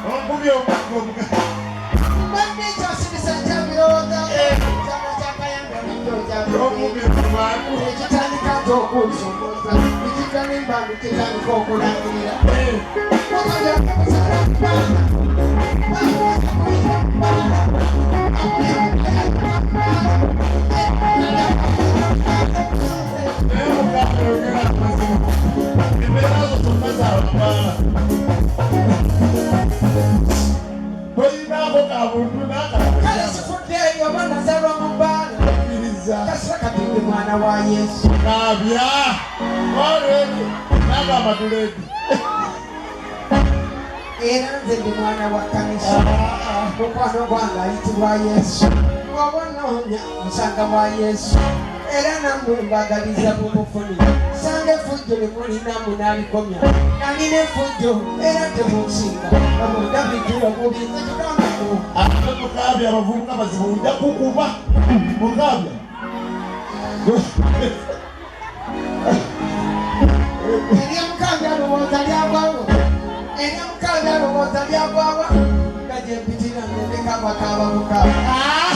Onkubye omuggo omuga. Mbadde nkyasirisa nkyabirowoozaako. Kyana kya Kayanja Onkubye mu bantu. Ekitandika nti okunsomooza ekijja n'embandu kitandika okulangirira. Naye mukama yogera amazima. Embeera zo zonna za bambaala. Toyinaako ka buntu n'akalala. Kale sifuddeeyo oba nazalwa mu bbaala. Kkiriza. Kasita kati ndi mwana wa Yesu. Kaabya. Olwedi. Nagamba tuleedi. Era nze ndi mwana wa kkanisa. Mukwano gwange ayitibwa Yesu. Bw'oba onoonya nsanga wa Yesu. Era nammwe mbagaliza bumufuni. Sanga effujjo lye mulina munaalikomya. Nalina effujjo era temunsinga. Omundabikira obubi nze kigambo. Ate mukaabya abavubuka bazibu nja kukuba. Mukaabya. Ery'omukambya alowooza lyagwawo. Ery'omukambya alowooza lyagwawa. Nga gye mpitira ngendeka bakaaba bukaaba. Ah!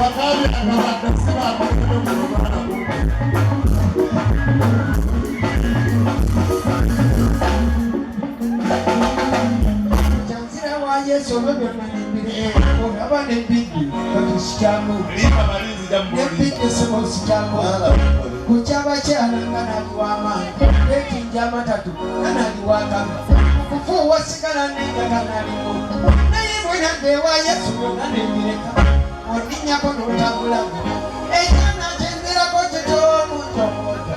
Wakaabya akabadde si bamulembe guno mwana gwe. Kyanzira wa Yesu olwo byonna nembireka. Olaba n'embiddi kati sikyamu. Limba balinzi jambo limba. N'embiddi sibo sikyamu. Ku ky'abakyala nga nali w'amaanyi. Neetinja amatatu nga nali w'akabi. Kufuuwa sigala n'enjaga nalimu. Naye bwe nadda ewa Yesu byonna nembireka. Onninnyako n'otambula. Ekyana kyenzirako kitoomunjomooja.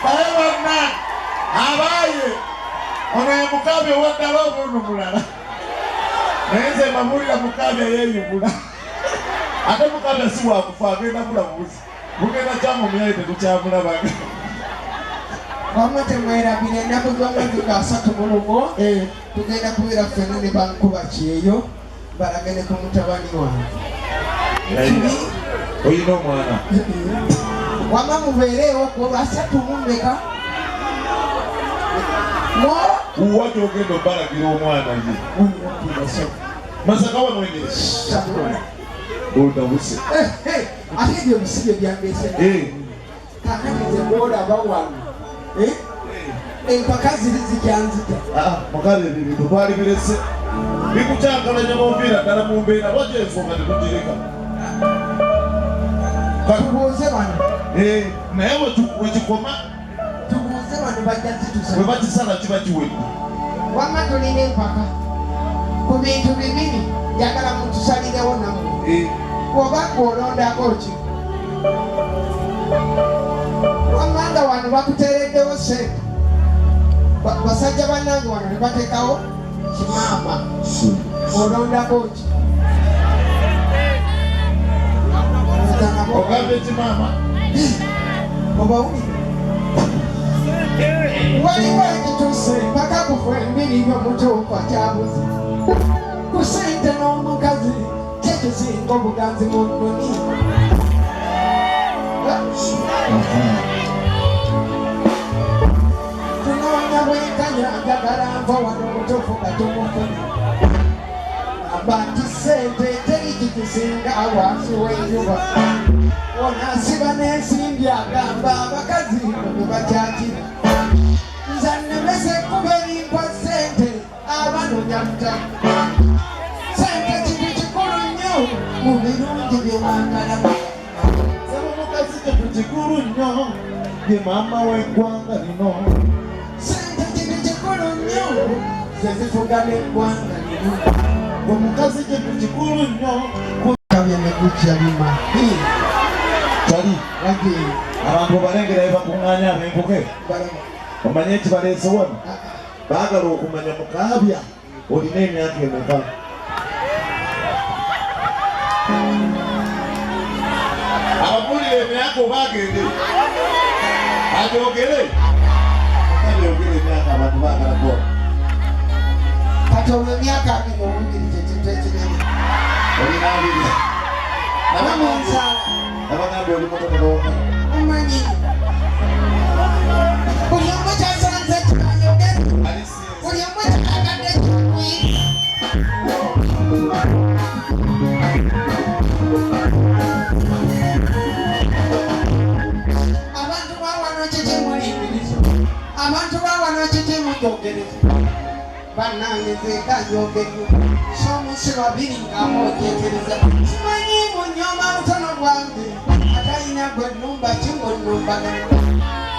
Naye bannange abaaye ono ye mukaabya owaddala oba ono mulala. Naye nze mbabuulira mukaabya yeeyubula. Ate mukaabya si wakufa agenda bulabuzi. Bugenda kyamumyaye tetukyamulabaga. Wamma temwerabira ennaku z'omwezi nga 31 tugenda kubeera ffenna ne bankuba kyeyo balage ne ku mutabani wange. Oyina omwana. Wamma mubeereewo ku 30 mu mmeka? Mu Wa gy'ogenda obalagira omwana ye. Masaka wano wenyini. Odawuse. Ate ebyo bisibe byandeese. Kaakati nze gw'olaba wano empaka ziri zikyanzita. Mukazi ebyo ebintu twali birese. Bikukyankalanya n'oviira ddala mu mbeera lwaki ensonga tetugireka. Tubuuze bano. Naye wekikoma Tubuuze bano bajja zitusa. Bwe bakisala kiba kiwedde. Wamma tulina empaka ku bintu bibiri njagala mutusalirewo nammwe. Bw'oba gw'olondako ki? Wamma nga wano bakuteereddewo ssente. Basajja bannange wano ne bateekawo kimaama. Olondako ki? Ogambye kimaama? Obawulire. Waliwo ekituuse mpaka kufa embiri y'omutuufu akyabuze. Ku ssente n'omukazi kyekisinga obuganzi mu nnoni. Tunoonya bwenkanya njagala nva wano omutuufu nga tumufuna. Amba nti ssente teri kikisinga wansi w'enjuba. Ono asiba n'ensimbi agamba abakazi bwe bakyakira. Nze nnemesa ekkubo erimpa ssente abanoonya butaka. Ssente kintu kikulu nnyo mu birungi bye mwagala. Ssebo mukazi kintu kikulu nnyo ye maama w'eggwanga lino. Ssente kintu kikulu nnyo ze zifuga n'eggwanga lino. Omukazi kintu kikulu nnyo. Kabya ne gujja lima. Tali. Wagi. Abantu obalengera bye bakuŋŋaanya ab'enkuke. Balaba. Omanye ekibaleese wano? Baagala okumanya mukaabya olina emyaka emeka? Ababuulira emyaka oba agende? Agyogere. Agyogere emyaka abantu baagala kola. Kati olwo emyaka 22 kyekintu ekinene. Olina 20. Namunzaala. Nabagambye oli muto tolowooza. Mumanyi. Buli omu kyasanze kyayogera. Buli omu kyayagadde kyakuyita. Abantu ba wano kiki mulimbiriza? Abantu ba wano kiki mujogereza? Bannange nze kanjogerwa. So omusi babiri nga mwojetereza. Simanyi munyooma butono bwange. Atalina gwe nnumba ki munnumbagana.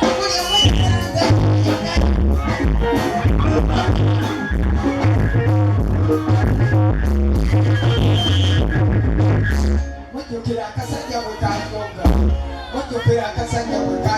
Buli omu kyasanze kyayogera. Mujjukira akasajja bwe kanjoga. Mujjukira akasajja bwe.